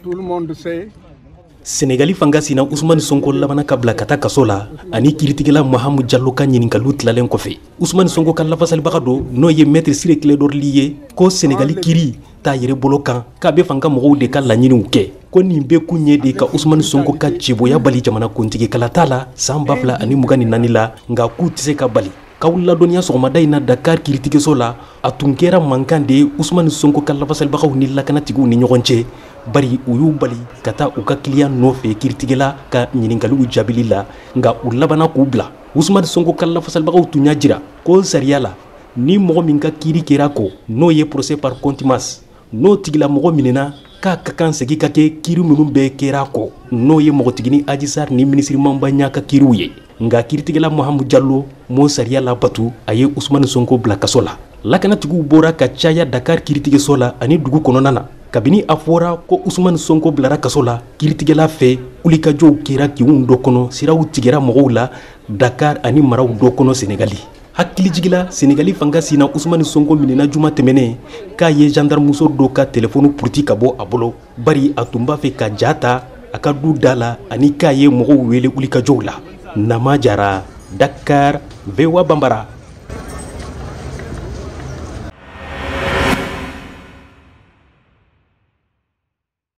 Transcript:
Tout le monde sait. Senegali fanga sina Usumani Sonko labana ka bila ka taa kaso la ani kiiritigɛla Mahamu Jalo ka ɲininkaliw tilalen kɔfɛ. Usumani Sonko ka lafasalibaga dɔ, n'o ye Maître Sire Clédor Ly ye, ko Senegali kiiri t'a yɛrɛ bolo kan, k'a bɛ fanga mɔgɔw de ka laɲiniw kɛ, ko nin bɛɛ kun ye de ka Usumani Sonko ka cɛbɔya bali jamana kuntigi kalata la san 2024 la, nka k'u tɛ se ka bali. K'aw ladɔnniya, sɔgɔmada in na Dakar kiiritigɛso la, a tun kɛra mankan de ye Usumani Sonko ka lafasalibagaw ni lakanatigiw ni ɲɔgɔn cɛ, bari u y'u bali ka taa u ka kiliyan nɔfɛ kiiritigɛla ka ɲininkaliw jaabili la, nka u labanna k'u bila. Usumani Sonko ka lafasalibagaw tun y'a jira ko sariya la, ni mɔgɔ min ka kiiri kɛra kɔ, n'o ye procès par contumace, n'o tigilamɔgɔ minɛna, k'a ka kan segin ka kɛ kiiri minnu bɛɛ kɛra kɔ, n'o ye mɔgɔtigini Adji Sarr ni minisiri Mame Mbaye ka kiiriw ye. Nka kiiritigɛla Mahamu Jalo m'o sariya labatu, a ye Usumani Sonko bila kaso la. Lakanatigiw bɔra ka caya Dakar kiiritigɛso la ani dugu kɔnɔna na kabini a fɔra ko Usumani Sonko bilara kaso la kiiritigɛla fɛ. Wulikajɔw kɛra kinw dɔ kɔnɔ, siraw tigɛra mɔgɔw la Dakar ani maraw dɔ kɔnɔ Senegali. Hakilijigila, Senegali fanga sina Usumani Sonko minɛna juma tɛmɛnen k'a ye gendarmemuso dɔ ka telefɔni puruti ka bɔ a bolo, bari a tun b'a fɛ ka ja ta a ka du da la, ani k'a ye mɔgɔw wele wulikajɔw la. Nama Jara, Dakar, VOA Bambara.